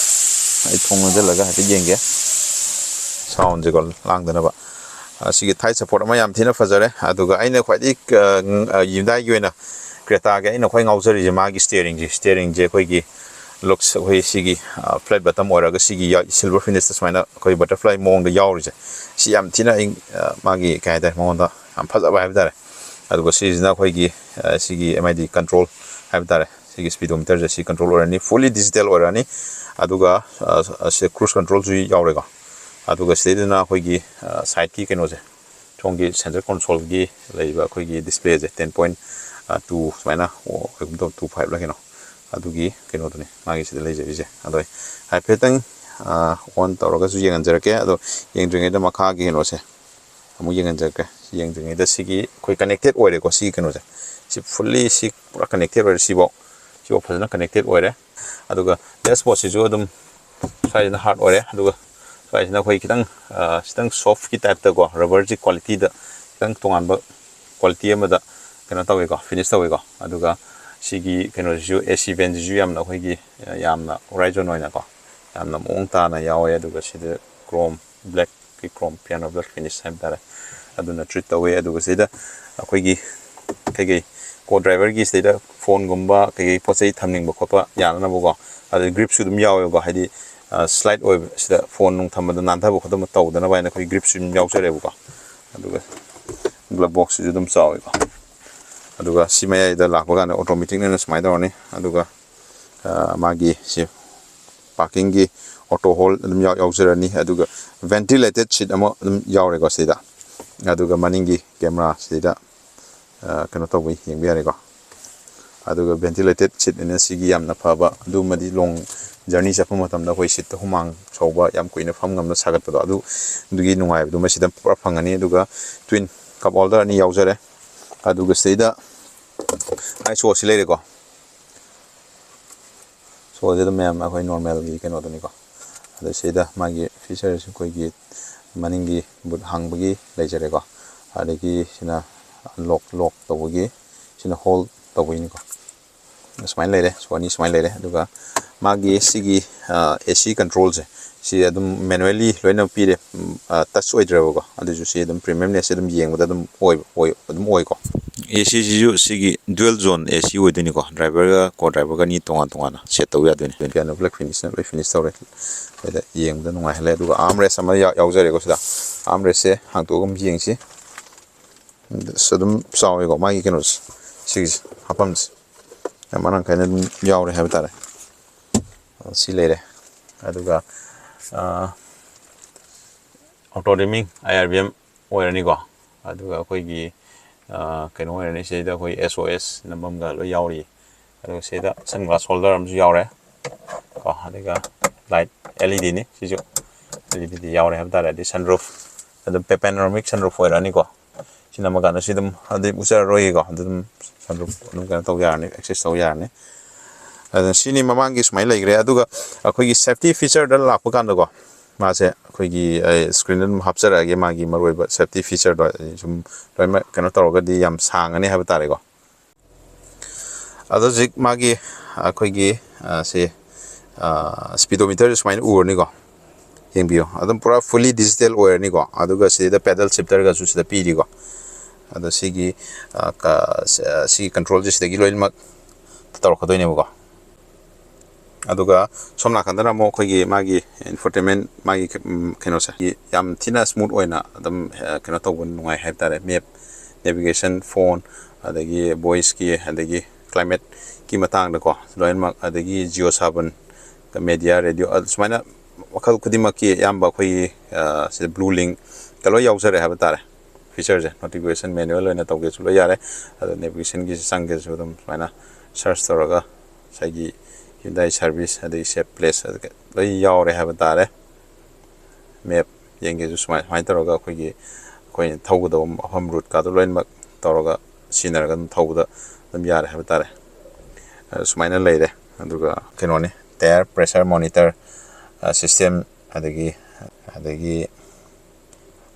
ꯑꯩ ꯊꯣꯡ ꯂꯣꯟꯁꯤꯜꯂꯒ ꯍꯥꯏꯐꯦꯠ ꯌꯦꯡꯒꯦ, ꯁꯥꯎꯟꯁꯦꯀꯣ ꯂꯥꯡꯗꯅꯕ꯫ ꯑ, ꯁꯤꯒꯤ ꯊꯥꯏ ꯁꯄꯣꯔꯠ ꯑꯃ ꯌꯥꯝ ꯊꯤꯅ ꯐꯖꯔꯦ꯫ ꯑꯗꯨꯒ ꯑꯩꯅ ꯈ꯭ꯋꯥꯏꯗꯒꯤ, ꯑ, ꯌꯨꯝꯗꯥꯏꯒꯤ ꯑꯣꯏꯅ ꯀ꯭ꯔꯦꯇꯥꯒꯤ ꯑꯩꯅ ꯈ꯭ꯋꯥꯏ ꯉꯥꯎꯖꯔꯤꯁꯦ ꯃꯥꯒꯤ ꯁ꯭ꯇꯤꯌꯔꯤꯡꯁꯦ꯫ ꯁ꯭ꯇꯤꯌꯔꯤꯡꯁꯦ ꯑꯩꯈꯣꯏꯒꯤ ꯂꯨꯛꯁ, ꯑꯩꯈꯣꯏ ꯁꯤꯒꯤ, ꯑ, ꯐ꯭ꯂꯦꯠ ꯕꯇꯝ ꯑꯣꯏꯔꯒ ꯁꯤꯒꯤ ꯌꯥ-, ꯁꯤꯜꯚꯔ ꯐꯤꯅꯤꯁꯇ ꯁꯨꯃꯥꯏꯅ ꯑꯩꯈꯣꯏ ꯕꯇꯔꯐ꯭ꯂꯥꯏ ꯃꯑꯣꯡꯗ ꯌꯥꯎꯔꯤꯁꯦ, ꯁꯤ ꯌꯥꯝ ꯊꯤꯅ ꯑꯩ, ꯑ, ꯃꯥꯒꯤ ꯀꯩ ꯍꯥꯏꯇꯥꯔꯦ, ꯃꯉꯣꯟꯗ ꯌꯥꯝ ꯐꯖꯕ ꯍꯥꯏꯕ ꯇꯥꯔꯦ꯫ ꯑꯗꯨꯒ ꯁꯤꯁꯤꯅ ꯑꯩꯈꯣꯏꯒꯤ, ꯑ, ꯁꯤꯒꯤ ꯑꯦꯝ ꯑꯥꯏ ꯗꯤ ꯀꯟꯇ꯭ꯔꯣꯜ ꯍꯥꯏꯕ ꯇꯥꯔꯦ, ꯁꯤꯒꯤ ꯁ꯭ꯄꯤꯗꯣꯃꯤꯇꯔꯁꯦ ꯁꯤ ꯀꯟꯇ꯭ꯔꯣꯜ ꯑꯣꯏꯔꯅꯤ, ꯐꯨꯜꯂꯤ ꯗꯤꯖꯤꯇꯦꯜ ꯑꯣꯏꯔꯛꯑꯅꯤ꯫ ꯑꯗꯨꯒ, ꯑ, ꯑ, ꯁꯤ ꯀ꯭ꯔꯨꯖ ꯀꯟꯇ꯭ꯔꯣꯜꯁꯨ ꯌꯥꯎꯔꯦꯀꯣ꯫ ꯑꯗꯨꯒ ꯁꯤꯗꯩꯗꯅ ꯑꯩꯈꯣꯏꯒꯤ, ꯑ, ꯁꯥꯏꯠꯀꯤ ꯀꯩꯅꯣꯁꯦ, ꯁꯣꯝꯒꯤ ꯁꯦꯟꯇꯔ ꯀꯣꯟꯁꯣꯜꯒꯤ ꯂꯩꯔꯤꯕ ꯑꯩꯈꯣꯏꯒꯤ ꯗꯤꯁꯄ꯭ꯂꯦꯁꯦ ꯇꯦꯟ ꯄꯣꯏꯟ ꯇꯨ ꯁꯨꯃꯥꯏꯅ ꯑꯣꯏꯒꯨꯝ ꯇꯧ, ꯇꯨ ꯐꯥꯏꯚꯂ ꯀꯩꯅꯣ, ꯑꯗꯨꯒꯤ ꯀꯩꯅꯣꯗꯨꯅꯤ ꯃꯥꯒꯤ ꯁꯤꯗ ꯂꯩꯖꯔꯤꯁꯦ꯫ ꯑꯗꯣ ꯑꯩ ꯍꯥꯏꯐꯦꯠꯇꯪ, ꯑ, ꯑꯣꯟ ꯇꯧꯔꯒꯁꯨ ꯌꯦꯡꯍꯟꯖꯔꯛꯀꯦ꯫ ꯑꯗꯣ ꯌꯦꯡꯗ꯭ꯔꯤꯉꯩꯗ ꯃꯈꯥꯒꯤ ꯀꯩꯅꯣꯁꯦ ꯑꯃꯨꯛ ꯌꯦꯡꯍꯟꯖꯔꯛꯀꯦ꯫ ꯌꯦꯡꯗ꯭ꯔꯤꯉꯩꯗ ꯁꯤꯒꯤ ꯑꯩꯈꯣꯏ ꯀꯅꯦꯛꯇꯦꯠ ꯑꯣꯏꯔꯦꯀꯣ꯫ ꯁꯤꯒꯤ ꯀꯩꯅꯣꯁꯦ, ꯁꯤ ꯐꯨꯜꯂꯤ ꯁꯤ ꯄꯨꯔꯥ ꯀꯅꯦꯛꯇꯦꯠ ꯑꯣꯏꯔꯦ꯫ ꯁꯤꯐꯥꯎ, ꯁꯤꯐꯥꯎ ꯐꯖꯅ ꯀꯅꯦꯛꯇꯦꯠ ꯑꯣꯏꯔꯦ꯫ ꯑꯗꯨꯒ ꯗꯦꯁꯕꯣꯔꯗꯁꯤꯁꯨ ꯑꯗꯨꯝ ꯁ꯭ꯋꯥꯏꯁꯤꯅ ꯍꯥꯔꯠ ꯑꯣꯏꯔꯦ꯫ ꯑꯗꯨꯒ ꯁ꯭ꯋꯥꯏꯁꯤꯅ ꯑꯩꯈꯣꯏ ꯈꯤꯇꯪ, ꯑ, ꯈꯤꯇꯪ ꯁꯣꯐꯀꯤ ꯇꯥꯏꯞꯇꯀꯣ, ꯔꯕꯔꯁꯤ ꯀ꯭ꯋꯥꯂꯤꯇꯤꯗ ꯈꯤꯇꯪ ꯇꯣꯉꯥꯟꯕ ꯀ꯭ꯋꯥꯂꯤꯇꯤ ꯑꯃꯗ ꯀꯩꯅꯣ ꯇꯧꯋꯦꯀꯣ, ꯐꯤꯅꯤꯁ ꯇꯧꯋꯦꯀꯣ꯫ ꯑꯗꯨꯒ ꯁꯤꯒꯤ ꯀꯩꯅꯣꯁꯤꯁꯨ, ꯑꯦ ꯁꯤ ꯚꯦꯟꯁꯤꯁꯨ ꯌꯥꯝꯅ ꯑꯩꯈꯣꯏꯒꯤ, ꯑ, ꯌꯥꯝꯅ ꯍꯣꯔꯥꯏꯖꯣꯟ ꯑꯣꯏꯅꯀꯣ, ꯌꯥꯝꯅ ꯃꯑꯣꯡ ꯇꯥꯅ ꯌꯥꯎꯋꯦ꯫ ꯑꯗꯨꯒ ꯁꯤꯗ ꯀ꯭ꯔꯣꯝ ꯕ꯭ꯂꯦꯛꯀꯤ ꯀ꯭ꯔꯣꯝ ꯄꯤꯌꯥꯅꯣ ꯕ꯭ꯂꯦꯛ ꯐꯤꯅꯤꯁ ꯍꯥꯏꯕ ꯇꯥꯔꯦ, ꯑꯗꯨꯅ ꯇ꯭ꯔꯤꯠ ꯇꯧꯋꯦ꯫ ꯑꯗꯨꯒ ꯁꯤꯗ ꯑꯩꯈꯣꯏꯒꯤ ꯀꯩꯀꯩ ꯀꯣ ꯗ꯭ꯔꯥꯏꯚꯔꯒꯤ ꯁꯤꯗꯩꯗ ꯐꯣꯟꯒꯨꯝꯕ ꯀꯩꯀꯩ ꯄꯣꯠ ꯆꯩ ꯊꯝꯅꯤꯡꯕ ꯈꯣꯠꯄ ꯌꯥꯅꯅꯕꯀꯣ꯫ ꯑꯗꯩ ꯒ꯭ꯔꯤꯞꯁꯨ ꯑꯗꯨꯝ ꯌꯥꯎꯋꯦꯕꯀꯣ, ꯍꯥꯏꯗꯤ, ꯑ, ꯁ꯭ꯂꯥꯏꯠ ꯑꯣꯏꯕ, ꯁꯤꯗ ꯐꯣꯟ ꯅꯨꯡ ꯊꯝꯕꯗ ꯅꯥꯟꯊꯕ ꯈꯣꯠꯇꯕ ꯇꯧꯗꯅꯕ ꯍꯥꯏꯅ ꯑꯩꯈꯣꯏ ꯒ꯭ꯔꯤꯞꯁꯨ ꯑꯗꯨꯝ ꯌꯥꯎꯖꯔꯦꯕꯀꯣ꯫ ꯑꯗꯨꯒ ꯒ꯭ꯂꯕ ꯕꯣꯛꯁꯁꯤꯁꯨ ꯑꯗꯨꯝ ꯆꯥꯎꯋꯦꯀꯣ꯫ ꯑꯗꯨꯒ ꯁꯤ ꯃꯌꯥꯏꯗ ꯂꯥꯛꯄ ꯀꯥꯟꯗ ꯑꯣꯇꯣꯃꯦꯇꯤꯛꯅ ꯁꯨꯃꯥꯏꯅ ꯇꯧꯔꯅꯤ꯫ ꯑꯗꯨꯒ, ꯑ, ꯃꯥꯒꯤ ꯁꯤ ꯄꯥꯔꯀꯤꯡꯒꯤ ꯑꯣꯇꯣ ꯍꯣꯜ ꯑꯗꯨꯝ ꯌꯥꯎ-, ꯌꯥꯎꯖꯔꯅꯤ꯫ ꯑꯗꯨꯒ Ventilated seat ꯑꯃ ꯑꯗꯨꯝ ꯌꯥꯎꯔꯦꯀꯣ ꯁꯤꯗ꯫ ꯑꯗꯨꯒ ꯃꯅꯤꯡꯒꯤ camera ꯁꯤꯗ, ꯑ, ꯀꯩꯅꯣ ꯇꯧꯕ ꯌꯦꯡꯕ ꯌꯥꯔꯦꯀꯣ꯫ ꯑꯗꯨꯒ ventilated seat ꯑꯅ ꯁꯤꯒꯤ ꯌꯥꯝꯅ ꯐꯕ, ꯑꯗꯨꯃꯗꯤ long journey ꯆꯠꯄ ꯃꯇꯝꯗ ꯑꯩꯈꯣꯏ seat ꯇ ꯍꯨꯃꯥꯡ ꯁꯧꯕ, ꯌꯥꯝ ꯀꯨꯏꯅ ꯐꯝ ꯉꯝꯗ ꯁꯥꯒꯠꯄꯗꯣ, ꯑꯗꯨ, ꯑꯗꯨꯒꯤ ꯅꯨꯡꯉꯥꯏꯕꯗꯨꯃ ꯁꯤꯗ ꯄꯨꯔꯥ ꯐꯪꯒꯅꯤ꯫ ꯑꯗꯨꯒ twin cup holder ꯑꯅꯤ ꯌꯥꯎꯖꯔꯦ꯫ ꯑꯗꯨꯒ ꯁꯤꯗꯩꯗ ISO ꯁꯤ ꯂꯩꯔꯦꯀꯣ꯫ ISO ꯁꯤ ꯑꯗꯨꯝ ꯃꯌꯥꯝ ꯑꯩꯈꯣꯏ normal ꯒꯤ ꯀꯩꯅꯣꯗꯨꯅꯤꯀꯣ꯫ ꯑꯗꯣ ꯁꯤꯗ ꯃꯥꯒꯤ features ꯑꯩꯈꯣꯏꯒꯤ ꯃꯅꯤꯡꯒꯤ boot ꯍꯥꯡꯕꯒꯤ ꯂꯩꯖꯔꯦꯀꯣ꯫ ꯑꯗꯒꯤ ꯁꯤꯅ lock, lock ꯇꯧꯕꯒꯤ, ꯁꯤꯅ hold ꯇꯧꯕꯒꯤꯅꯤꯀꯣ꯫ ꯁꯨꯃꯥꯏꯅ ꯂꯩꯔꯦ, ISO ꯑꯅꯤ ꯁꯨꯃꯥꯏꯅ ꯂꯩꯔꯦ꯫ ꯑꯗꯨꯒ ꯃꯥꯒꯤ ꯁꯤꯒꯤ, ꯑ, AC control ꯁꯦ, ꯁꯤ ꯑꯗꯨꯝ manually ꯂꯣꯏꯅ ꯄꯤꯔꯦ꯫ ꯎꯝ, ꯑ, touch ꯑꯣꯏꯗ꯭ꯔꯦꯕꯀꯣ꯫ ꯑꯗꯨꯁꯨ ꯁꯤ ꯑꯗꯨꯝ premium ꯅꯦꯁ ꯑꯗꯨꯝ ꯌꯦꯡꯕꯗ ꯑꯗꯨꯝ ꯑꯣꯏ, ꯑꯣꯏ, ꯑꯗꯨꯝ ꯑꯣꯏꯀꯣ꯫ AC ꯁꯤꯁꯨ ꯁꯤꯒꯤ dual zone AC ꯑꯣꯏꯗꯣꯏꯅꯤꯀꯣ꯫ Driver ꯒ co-driver ꯒ ꯑꯅꯤ ꯇꯣꯉꯥꯟ ꯇꯣꯉꯥꯟꯅ set ꯇꯧꯕ ꯌꯥꯗꯣꯏꯅꯤ꯫ Piano black finish ꯅ ꯂꯣꯏ finish ꯇꯧꯔꯦ꯫ ꯑꯗ ꯌꯦꯡꯕꯗ ꯅꯨꯡꯉꯥꯏꯍꯜꯂꯦ꯫ ꯑꯗꯨꯒ armrest ꯑꯃ ꯌꯥ-, ꯌꯥꯎꯖꯔꯦꯀꯣ ꯁꯤꯗ꯫ Armrest ꯁꯦ ꯍꯥꯡꯇꯣꯛꯑꯒ ꯑꯃꯨꯛ ꯌꯦꯡꯁꯤ꯫ ꯑꯁ, ꯑꯗꯨꯝ ꯆꯥꯎꯋꯦꯀꯣ ꯃꯥꯒꯤ ꯀꯩꯅꯣꯁꯦ, ꯁꯤꯒꯤꯁꯦ, ꯍꯥꯞꯐꯝꯁꯦ ꯌꯥꯝ ꯃꯔꯥꯡ ꯀꯥꯏꯅ ꯑꯗꯨꯝ ꯌꯥꯎꯔꯦ ꯍꯥꯏꯕ ꯇꯥꯔꯦ꯫ ꯁꯤ ꯂꯩꯔꯦ꯫ ꯑꯗꯨꯒ, ꯑ, auto dimming IRVM ꯑꯣꯏꯔꯅꯤꯀꯣ꯫ ꯑꯗꯨꯒ ꯑꯩꯈꯣꯏꯒꯤ, ꯑ, ꯀꯩꯅꯣ ꯑꯣꯏꯔꯅꯤ, ꯁꯤꯗꯩꯗ ꯑꯩꯈꯣꯏ SOS ꯅꯝꯐꯝꯒ ꯂꯣꯏ ꯌꯥꯎꯔꯤ꯫ ꯑꯗꯨꯒ ꯁꯤꯗ sun glass holder ꯑꯃꯁꯨ ꯌꯥꯎꯔꯦ ꯀꯣ꯫ ꯑꯗꯨꯒ light LED ꯅꯤ ꯁꯤꯁꯨ, LED ꯗꯤ ꯌꯥꯎꯔꯦ ꯍꯥꯏꯕ ꯇꯥꯔꯦ꯫ ꯑꯗꯩ sunroof, ꯑꯗꯨꯝ panoramic sunroof ꯑꯣꯏꯔꯛꯑꯅꯤꯀꯣ꯫ ꯁꯤ ꯅꯝꯃꯀꯥꯟꯗ ꯁꯤ ꯑꯗꯨꯝ, ꯑꯗꯩ ꯎꯆꯔꯔꯣꯏꯒꯦꯀꯣ, ꯑꯗꯨ ꯑꯗꯨꯝ sunroof ꯑꯗꯨꯝ ꯀꯩꯅꯣ ꯇꯧ ꯌꯥꯔꯅꯤ, access ꯇꯧ ꯌꯥꯔꯅꯤ꯫ ꯑꯗꯨꯅ ꯁꯤꯅꯤ ꯃꯃꯥꯡꯒꯤ ꯁꯨꯃꯥꯏꯅ ꯂꯩꯈ꯭ꯔꯦ꯫ ꯑꯗꯨꯒ ꯑꯩꯈꯣꯏꯒꯤ safety feature ꯗ ꯂꯥꯛꯄ ꯀꯥꯟꯗꯀꯣ, ꯃꯥꯁꯦ ꯑꯩꯈꯣꯏꯒꯤ, ꯑꯩ screen ꯗ ꯑꯗꯨꯝ ꯍꯥꯞꯆꯔꯛꯑꯒꯦ, ꯃꯥꯒꯤ ꯃꯔꯨꯑꯣꯏꯕ safety feature ꯗꯣ ꯑꯩ ꯁꯨꯝ ꯂꯣꯏꯅꯃꯛ ꯀꯩꯅꯣ ꯇꯧꯔꯒꯗꯤ ꯌꯥꯝ ꯁꯥꯡꯉꯅꯤ ꯍꯥꯏꯕ ꯇꯥꯔꯦꯀꯣ꯫ ꯑꯗꯣ ꯍꯧꯖꯤꯛ ꯃꯥꯒꯤ ꯑꯩꯈꯣꯏꯒꯤ, ꯑ, ꯁꯤ, ꯑ, speedometer ꯁꯨꯃꯥꯏꯅ ꯎꯔꯅꯤꯀꯣ꯫ ꯌꯦꯡꯕꯤꯌꯨ, ꯑꯗꯨꯝ ꯄꯨꯔꯥ fully digital ꯑꯣꯏꯔꯅꯤꯀꯣ꯫ ꯑꯗꯨꯒ ꯁꯤꯗ pedal shifter ꯒꯁꯨ ꯁꯤꯗ ꯄꯤꯔꯤꯀꯣ꯫ ꯑꯗꯣ ꯁꯤꯒꯤ, ꯑ, ꯀ-, ꯁ-, ꯑ, ꯁꯤꯒꯤ control ꯁꯦ ꯁꯤꯗꯒꯤ ꯂꯣꯏꯅꯃꯛ ꯇꯧꯔꯛꯀꯗꯣꯏꯅꯦꯕꯀꯣ꯫ ꯑꯗꯨꯒ ꯁꯣꯝ ꯅꯥꯀꯟꯗꯅ ꯑꯃꯨꯛ ꯑꯩꯈꯣꯏꯒꯤ ꯃꯥꯒꯤ infotainment, ꯃꯥꯒꯤ ꯀ-, ꯎꯝ, ꯀꯩꯅꯣꯁꯦ ꯌꯥꯝ ꯊꯤꯅ smooth ꯑꯣꯏꯅ ꯑꯗꯨꯝ, ꯑ, ꯀꯩꯅꯣ ꯇꯧꯕ ꯅꯨꯡꯉꯥꯏ ꯍꯥꯏꯕ ꯇꯥꯔꯦ꯫ Map, navigation, phone, ꯑꯗꯒꯤ voice ꯀꯤ, ꯑꯗꯒꯤ climate ꯀꯤ ꯃꯇꯥꯡꯗꯀꯣ ꯂꯣꯏꯅꯃꯛ, ꯑꯗꯒꯤ JioSaavn, media, radio, ꯑ, ꯁꯨꯃꯥꯏꯅ ꯃꯈꯜ ꯈꯨꯗꯤꯡꯃꯛꯀꯤ ꯑꯌꯥꯝꯕ ꯑꯩꯈꯣꯏꯒꯤ ꯁꯤꯗ blue link ꯀ ꯂꯣꯏ ꯌꯥꯎꯖꯔꯦ ꯍꯥꯏꯕ ꯇꯥꯔꯦ꯫ Feature ꯁꯦ notification manual ꯑꯣꯏꯅ ꯇꯧꯒꯦꯁꯨ ꯂꯣꯏ ꯌꯥꯔꯦ꯫ ꯑꯗꯣ navigation ꯒꯤꯁꯤ ꯆꯪꯒꯦꯁꯨ ꯑꯗꯨꯝ ꯁꯨꯃꯥꯏꯅ search ꯇꯧꯔꯒ ꯉꯁꯥꯏꯒꯤ Hyundai service ꯑꯗꯒꯤ safe place ꯂꯣꯏ ꯌꯥꯎꯔꯦ ꯍꯥꯏꯕ ꯇꯥꯔꯦ꯫ Map ꯌꯦꯡꯒꯦꯁꯨ ꯁꯨꯃꯥꯏ ꯁꯨꯃꯥꯏꯅ ꯇꯧꯔꯒ ꯑꯩꯈꯣꯏꯒꯤ ꯑꯩꯈꯣꯏꯅ ꯊꯧꯒꯗꯧꯕ ꯃꯐꯝ route ꯀꯥꯗꯣ ꯂꯣꯏꯅꯃꯛ ꯇꯧꯔꯒ ꯁꯤꯖꯤꯟꯅꯔꯒ ꯑꯗꯨꯝ ꯊꯧꯕꯗ ꯑꯗꯨꯝ ꯌꯥꯔꯦ ꯍꯥꯏꯕ ꯇꯥꯔꯦ꯫ ꯑ, ꯁꯨꯃꯥꯏꯅ ꯂꯩꯔꯦ꯫ ꯑꯗꯨꯒ ꯀꯩꯅꯣꯅꯤ, tyre pressure monitor system, ꯑꯗꯒꯤ ꯑꯗꯒꯤ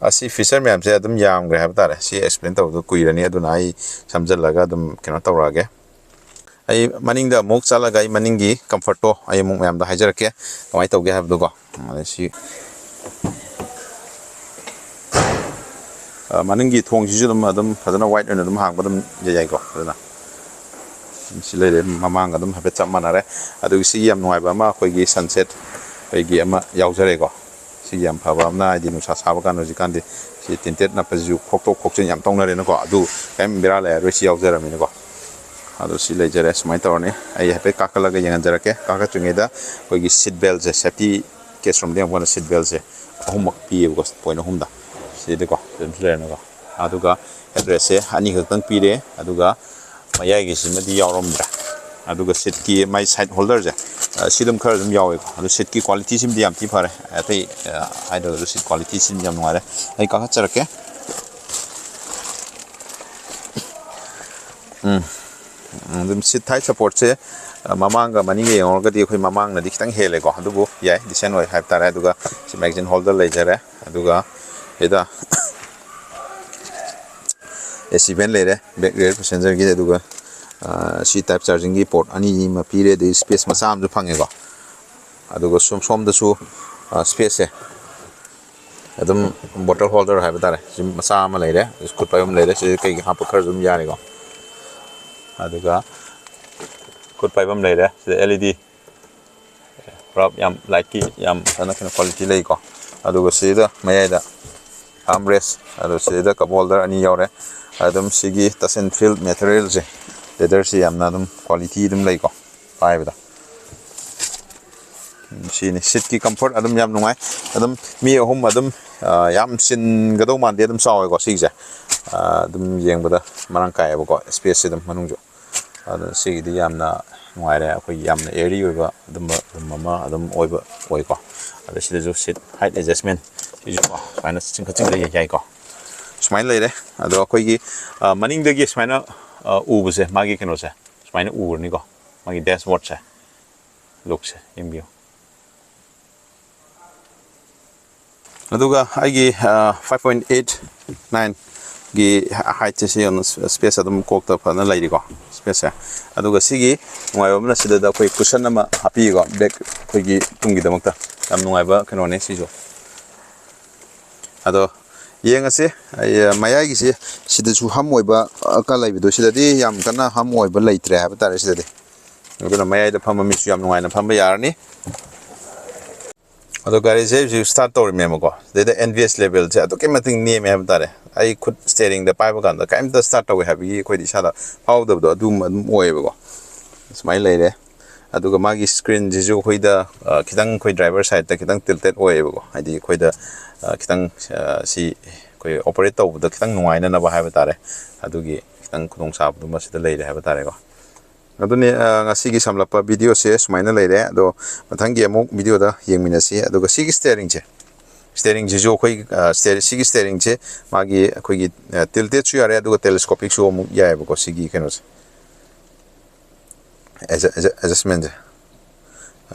ꯑꯁꯤ feature ꯃꯌꯥꯝꯁꯦ ꯑꯗꯨꯝ ꯌꯥꯝꯈ꯭ꯔꯦ ꯍꯥꯏꯕ ꯇꯥꯔꯦ꯫ ꯁꯤ explain ꯇꯧꯕꯗꯣ ꯀꯨꯏꯔꯅꯤ, ꯑꯗꯨꯅ ꯑꯩ ꯁꯝꯖꯜꯂꯒ ꯑꯗꯨꯝ ꯀꯩꯅꯣ ꯇꯧꯔꯛꯑꯒꯦ꯫ ꯑꯩ ꯃꯅꯤꯡꯗ ꯑꯃꯨꯛ ꯆꯠꯂꯒ ꯑꯩ ꯃꯅꯤꯡꯒꯤ comfort ꯇꯣ ꯑꯩ ꯑꯃꯨꯛ ꯃꯌꯥꯝꯗ ꯍꯥꯏꯖꯔꯛꯀꯦ, ꯀꯃꯥꯏꯅ ꯇꯧꯒꯦ ꯍꯥꯏꯕꯗꯨꯀꯣ꯫ ꯑꯗꯩ ꯁꯤ, ꯑ, ꯃꯅꯤꯡꯒꯤ ꯊꯣꯡꯁꯤꯁꯨ ꯑꯗꯨꯝ, ꯑꯗꯨꯝ ꯐꯖꯅ wide ꯑꯣꯏꯅ ꯑꯗꯨꯝ ꯍꯥꯡꯕ ꯑꯗꯨꯝ ꯌꯥꯏꯀꯣ꯫ ꯐꯖꯅ ꯁꯤ ꯂꯩꯔꯦ, ꯃꯃꯥꯡꯒ ꯑꯗꯨꯝ ꯍꯥꯏꯐꯦꯠ ꯆꯞ ꯃꯥꯟꯅꯔꯦ꯫ ꯑꯗꯨꯒ ꯁꯤꯒꯤ ꯌꯥꯝ ꯅꯨꯡꯉꯥꯏꯕ ꯑꯃ, ꯑꯩꯈꯣꯏꯒꯤ sunset ꯑꯩꯈꯣꯏꯒꯤ ꯑꯃ ꯌꯥꯎꯖꯔꯦꯀꯣ꯫ ꯁꯤꯒꯤ ꯌꯥꯝ ꯐꯕ ꯑꯃꯅ, ꯍꯥꯏꯗꯤ ꯅꯨꯡꯁꯥ ꯁꯥꯕ ꯀꯥꯟꯗ ꯍꯧꯖꯤꯛꯀꯥꯟꯗꯤ ꯁꯤ tinted ꯅꯞꯄꯁꯤꯁꯨ ꯈꯣꯛꯇꯣꯛ ꯈꯣꯛꯆꯤꯟ ꯌꯥꯝ ꯇꯧꯅꯔꯦꯅꯀꯣ, ꯑꯗꯨ ꯀꯔꯤꯝ ꯕꯦꯔꯥ ꯂꯩꯔꯔꯣꯏ ꯁꯤ ꯌꯥꯎꯖꯔꯕꯅꯤꯅꯀꯣ꯫ ꯑꯗꯣ ꯁꯤ ꯂꯩꯖꯔꯦ꯫ ꯁꯨꯃꯥꯏꯅ ꯇꯧꯔꯅꯤ, ꯑꯩ ꯍꯥꯏꯐꯦꯠ ꯀꯥꯈꯠꯂꯒ ꯌꯦꯡꯍꯟꯖꯔꯛꯀꯦ꯫ ꯀꯥꯈꯠꯇ꯭ꯔꯤꯉꯩꯗ ꯑꯩꯈꯣꯏꯒꯤ seat belt ꯁꯦ, safety case ꯔꯣꯝꯗ ꯌꯦꯡꯉꯛꯄ ꯀꯥꯟꯗ seat belt ꯁꯦ ꯑꯍꯨꯝꯃꯛ ꯄꯤꯌꯦꯕꯀꯣ, point ꯑꯍꯨꯝꯗ꯫ ꯁꯤꯗꯤꯀꯣ ꯑꯗꯨꯝ ꯂꯩꯔꯅꯤꯀꯣ꯫ ꯑꯗꯨꯒ headrest ꯁꯦ ꯑꯅꯤꯈꯛꯇꯪ ꯄꯤꯔꯦ, ꯑꯗꯨꯒ ꯃꯌꯥꯏꯒꯤꯁꯤꯃꯗꯤ ꯌꯥꯎꯔꯝꯗ꯭ꯔꯦ꯫ ꯑꯗꯨꯒ seat ꯀꯤ ꯃꯥꯏ side holder ꯁꯦ, ꯑ, ꯁꯤ ꯑꯗꯨꯝ ꯈꯔ ꯑꯗꯨꯝ ꯌꯥꯎꯋꯦꯀꯣ꯫ ꯑꯗꯨ seat ꯀꯤ quality ꯁꯤꯃꯗꯤ ꯌꯥꯝ ꯊꯤ ꯐꯔꯦ, ꯑꯇꯩ, ꯑ, ꯍꯥꯏꯗ꯭ꯔꯒꯁꯨ seat quality ꯁꯤꯃꯗꯤ ꯌꯥꯝ ꯅꯨꯡꯉꯥꯏꯔꯦ꯫ ꯑꯩ ꯀꯥꯈꯠꯆꯔꯛꯀꯦ꯫ ꯎꯝ꯫ ꯎꯝ, ꯑꯗꯨꯝ seat thigh support ꯁꯦ, ꯑ, ꯃꯃꯥꯡꯒ ꯃꯅꯤꯡꯒ ꯌꯦꯡꯉꯨꯔꯒꯗꯤ ꯑꯩꯈꯣꯏ ꯃꯃꯥꯡꯅꯗꯤ ꯈꯤꯇꯪ ꯍꯦꯜꯂꯦꯀꯣ, ꯑꯗꯨꯕꯨ ꯌꯥꯏ, decent ꯑꯣꯏ ꯍꯥꯏꯕ ꯇꯥꯔꯦ꯫ ꯑꯗꯨꯒ ꯁꯤ magazine holder ꯂꯩꯖꯔꯦ, ꯑꯗꯨꯒ ꯁꯤꯗ A C vent ꯂꯩꯔꯦ, back rear passenger ꯒꯤ, ꯑꯗꯨꯒ, ꯑ, C type charging ꯒꯤ port ꯑꯅꯤ ꯑꯃ ꯄꯤꯔꯦ, ꯑꯗꯩ space ꯃꯆꯥ ꯑꯃꯁꯨ ꯐꯪꯉꯦꯀꯣ꯫ ꯑꯗꯨꯒ ꯁꯣꯝ-, ꯁꯣꯝꯗꯁꯨ, ꯑ, space ꯁꯦ ꯑꯗꯨꯝ bottle holder ꯍꯥꯏꯕ ꯇꯥꯔꯦ, ꯁꯤ ꯃꯆꯥ ꯑꯃ ꯂꯩꯔꯦ, ꯈꯨꯠ ꯄꯥꯏꯐꯝ ꯂꯩꯔꯦ, ꯁꯤꯗ ꯀꯩꯀꯩ ꯍꯥꯞꯄ ꯈꯔꯁꯨ ꯑꯗꯨꯝ ꯌꯥꯔꯦꯀꯣ꯫ ꯑꯗꯨꯒ ꯈꯨꯠ ꯄꯥꯏꯐꯝ ꯂꯩꯔꯦ, ꯁꯤꯗ L E D, ꯄꯨꯔꯥ ꯌꯥꯝ light ꯀꯤ ꯌꯥꯝ ꯐꯖꯅ ꯀꯩꯅꯣ quality ꯂꯩꯀꯣ꯫ ꯑꯗꯨꯒ ꯁꯤꯗ ꯃꯌꯥꯏꯗ arm rest, ꯑꯗꯨ ꯁꯤꯗ cup holder ꯑꯅꯤ ꯌꯥꯎꯔꯦ꯫ ꯑꯗꯨꯝ ꯁꯤꯒꯤ touch and feel material say, leather ꯁꯦ ꯌꯥꯝꯅ ꯑꯗꯨꯝ quality ꯑꯗꯨꯝ ꯂꯩꯀꯣ ꯄꯥꯏꯕꯗ꯫ ꯁꯤꯅꯤ ꯁꯤꯠꯀꯤ ꯀꯝꯐꯣꯔꯠ ꯑꯗꯨꯝ ꯌꯥꯝ ꯅꯨꯡꯉꯥꯏ꯫ ꯑꯗꯨꯝ ꯃꯤ ꯑꯍꯨꯝ ꯑꯗꯨꯝ, ꯑ, ꯌꯥꯝ ꯆꯤꯟꯒꯗꯧ ꯃꯥꯟꯗꯦ, ꯑꯗꯨꯝ ꯆꯥꯎꯋꯦꯀꯣ ꯁꯤꯒꯤꯁꯦ꯫ ꯑ, ꯑꯗꯨꯝ ꯌꯦꯡꯕꯗ ꯃꯔꯥꯡ ꯀꯥꯏꯌꯦꯕꯀꯣ, ꯁ꯭ꯄꯦꯁꯁꯦ ꯑꯗꯨꯝ ꯃꯅꯨꯡꯁꯨ꯫ ꯑꯗꯣ ꯁꯤꯒꯤꯗꯤ ꯌꯥꯝꯅ ꯅꯨꯡꯉꯥꯏꯔꯦ, ꯑꯩꯈꯣꯏꯒꯤ ꯌꯥꯝꯅ ꯑꯦꯌꯔꯤ ꯑꯣꯏꯕ ꯑꯗꯨꯝꯕ ꯔꯨꯝ ꯑꯃ ꯑꯗꯨꯝ ꯑꯣꯏꯕ ꯑꯣꯏꯀꯣ꯫ ꯑꯗꯣ ꯁꯤꯗꯁꯨ ꯁꯤꯠ ꯍꯥꯏꯠ ꯑꯦꯗꯖꯁꯃꯦꯟ ꯁꯤꯁꯨꯀꯣ ꯁꯨꯃꯥꯏꯅ ꯆꯤꯡꯈꯠ ꯆꯤꯡꯊ ꯌꯥꯏꯀꯣ꯫ ꯁꯨꯃꯥꯏꯅ ꯂꯩꯔꯦ꯫ ꯑꯗꯣ ꯑꯩꯈꯣꯏꯒꯤ, ꯑ, ꯃꯅꯤꯡꯗꯒꯤ ꯁꯨꯃꯥꯏꯅ, ꯑ, ꯎꯕꯁꯦ, ꯃꯥꯒꯤ ꯀꯩꯅꯣꯁꯦ ꯁꯨꯃꯥꯏꯅ ꯎꯔꯅꯤꯀꯣ, ꯃꯥꯒꯤ ꯗꯦꯁꯕꯣꯔꯗꯁꯦ꯫ ꯂꯨꯛꯁꯦ ꯌꯦꯡꯕꯤꯌꯨ꯫ ꯑꯗꯨꯒ ꯑꯩꯒꯤ, ꯑ, five point eight nine ꯒꯤ ꯍꯥꯏꯠꯁꯦ ꯁꯤ ꯌꯦꯡꯉꯨ, ꯁ꯭ꯄꯦꯁ ꯑꯗꯨꯝ ꯀꯣꯛꯇ ꯐꯖꯅ ꯂꯩꯔꯤꯀꯣ, ꯁ꯭ꯄꯦꯁꯁꯦ꯫ ꯑꯗꯨꯒ ꯁꯤꯒꯤ ꯅꯨꯡꯉꯥꯏꯕ ꯑꯃꯅ ꯁꯤꯗ ꯑꯩꯈꯣꯏ ꯀꯨꯁꯟ ꯑꯃ ꯍꯥꯞꯄꯤꯀꯣ, ꯕꯦꯛ ꯑꯩꯈꯣꯏꯒꯤ ꯇꯨꯡꯒꯤꯗꯃꯛꯇ ꯌꯥꯝ ꯅꯨꯡꯉꯥꯏꯕ ꯀꯩꯅꯣꯅꯦ ꯁꯤꯁꯨ꯫ ꯑꯗꯣ ꯌꯦꯡꯉꯁꯤ, ꯑꯩ, ꯃꯌꯥꯏꯒꯤꯁꯤ ꯁꯤꯗꯁꯨ ꯍꯝ ꯑꯣꯏꯕ, ꯑ, ꯀ ꯂꯩꯕꯗꯣ, ꯁꯤꯗꯗꯤ ꯌꯥꯝ ꯀꯟꯅ ꯍꯝ ꯑꯣꯏꯕ ꯂꯩꯇ꯭ꯔꯦ ꯍꯥꯏꯕ ꯇꯥꯔꯦ ꯁꯤꯗꯗꯤ꯫ ꯑꯗꯨꯅ ꯃꯌꯥꯏꯗ ꯐꯝꯕ ꯃꯤꯁꯨ ꯌꯥꯝ ꯅꯨꯡꯉꯥꯏꯅ ꯐꯝꯕ ꯌꯥꯔꯅꯤ꯫ ꯑꯗꯣ ꯒꯥꯔꯤꯁꯦ ꯍꯧꯖꯤꯛ ꯁ꯭ꯇꯥꯔꯠ ꯇꯧꯔꯤꯃꯦꯕꯀꯣ, ꯁꯤꯗꯩꯗ ꯑꯦꯟ ꯚꯤ ꯑꯦꯁ ꯂꯦꯚꯦꯜꯁꯦ ꯑꯗꯨꯛꯀꯤ ꯃꯇꯤꯛ ꯅꯦꯝꯃꯦ ꯍꯥꯏꯕ ꯇꯥꯔꯦ꯫ ꯑꯩ ꯈꯨꯠ ꯁ꯭ꯇꯦꯔꯤꯡꯗ ꯄꯥꯏꯕ ꯀꯥꯟꯗ ꯀꯔꯤꯝꯇ ꯁ꯭ꯇꯥꯔꯠ ꯇꯧꯋꯦ ꯍꯥꯏꯕꯒꯤ ꯑꯩꯈꯣꯏꯗꯤ ꯏꯁꯥꯗ ꯐꯥꯎꯗꯕꯗꯣ ꯑꯗꯨꯝ ꯑꯗꯨꯝ ꯑꯣꯏꯌꯦꯕꯀꯣ꯫ ꯁꯨꯃꯥꯏꯅ ꯂꯩꯔꯦ꯫ ꯑꯗꯨꯒ ꯃꯥꯒꯤ ꯁ꯭ꯀ꯭ꯔꯤꯟꯁꯤꯁꯨ ꯑꯩꯈꯣꯏꯗ, ꯑ, ꯈꯤꯇꯪ ꯑꯩꯈꯣꯏ ꯗ꯭ꯔꯥꯏꯚꯔ ꯁꯥꯏꯠꯇ ꯈꯤꯇꯪ ꯇꯤꯜꯇꯦꯠ ꯑꯣꯏꯌꯦꯕꯀꯣ, ꯍꯥꯏꯗꯤ ꯑꯩꯈꯣꯏꯗ, ꯑ, ꯈꯤꯇꯪ, ꯑ, ꯁꯤ ꯑꯩꯈꯣꯏ ꯑꯣꯄꯔꯦꯠ ꯇꯧꯕꯗ ꯈꯤꯇꯪ ꯅꯨꯡꯉꯥꯏꯅꯅꯕ ꯍꯥꯏꯕ ꯇꯥꯔꯦ꯫ ꯑꯗꯨꯒꯤ ꯈꯤꯇꯪ ꯈꯨꯗꯣꯡꯆꯥꯕꯗꯨꯃ ꯁꯤꯗ ꯂꯩꯔꯦ ꯍꯥꯏꯕ ꯇꯥꯔꯦꯀꯣ꯫ ꯑꯗꯨꯅꯤ, ꯑ, ꯉꯁꯤꯒꯤ ꯁꯝꯂꯞꯄ ꯚꯤꯗꯤꯑꯣꯁꯦ ꯁꯨꯃꯥꯏꯅ ꯂꯩꯔꯦ꯫ ꯑꯗꯣ ꯃꯊꯪꯒꯤ ꯑꯃꯨꯛ ꯚꯤꯗꯤꯑꯣꯗ ꯌꯦꯡꯃꯤꯟꯅꯁꯤ꯫ ꯑꯗꯨꯒ ꯁꯤꯒꯤ ꯁ꯭ꯇꯦꯔꯤꯡꯁꯦ, ꯁ꯭ꯇꯦꯔꯤꯡꯁꯤꯁꯨ ꯑꯩꯈꯣꯏ, ꯑ, ꯁ꯭ꯇꯦ-, ꯁꯤꯒꯤ ꯁ꯭ꯇꯦꯔꯤꯡꯁꯦ ꯃꯥꯒꯤ ꯑꯩꯈꯣꯏꯒꯤ, ꯑ, ꯇꯤꯜꯇꯦꯠꯁꯨ ꯌꯥꯔꯦ, ꯑꯗꯨꯒ ꯇꯦꯂꯦꯁꯀꯣꯄꯤꯛꯁꯨ ꯑꯃꯨꯛ ꯌꯥꯏꯑꯕꯀꯣ, ꯁꯤꯒꯤ ꯀꯩꯅꯣꯁꯦ꯫ ꯑꯦꯖ-, ꯑꯦꯖ-, ꯑꯦꯗꯖꯁꯃꯦꯟꯁꯦ꯫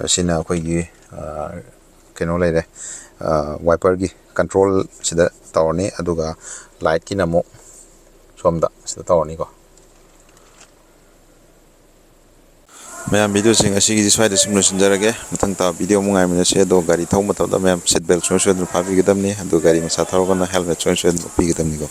ꯑ, ꯁꯤꯅ ꯑꯩꯈꯣꯏꯒꯤ, ꯑ, ꯀꯩꯅꯣ ꯂꯩꯔꯦ, ꯑ, ꯋꯥꯏꯄꯔꯒꯤ ꯀꯟꯇ꯭ꯔꯣꯜ ꯁꯤꯗ ꯇꯧꯔꯅꯤ, ꯑꯗꯨꯒ ꯂꯥꯏꯠꯀꯤꯅ ꯑꯃꯨꯛ ꯁꯣꯝꯗ ꯁꯤꯗ ꯇꯧꯔꯅꯤꯀꯣ꯫ ꯃꯌꯥꯝ, ꯚꯤꯗꯤꯑꯣꯁꯤꯡ ꯑꯁꯤꯒꯤꯗꯤ ꯁ꯭ꯋꯥꯏꯗ ꯁꯨꯝ ꯂꯣꯏꯁꯤꯟꯖꯔꯒꯦ꯫ ꯃꯊꯪ ꯇꯥꯕ ꯚꯤꯗꯤꯑꯣ ꯑꯃꯨꯛ ꯉꯥꯏꯃꯤꯟꯅꯁꯤ꯫ ꯑꯗꯣ ꯒꯥꯔꯤ ꯊꯧꯕ ꯃꯇꯝꯗ ꯃꯌꯥꯝ ꯁꯤꯠ ꯕꯦꯜ ꯁꯨꯡꯁꯣꯏ ꯁꯣꯏꯗꯅ ꯐꯥꯕꯤꯒꯗꯕꯅꯤ꯫ ꯑꯗꯨ ꯒꯥꯔꯤ ꯃꯆꯥ ꯊꯧꯔꯒꯅ ꯍꯦꯜꯃꯦꯠ ꯁꯨꯡꯁꯣꯏ ꯁꯣꯏꯗꯅ ꯎꯞꯄꯤꯒꯗꯕꯅꯤꯀꯣ꯫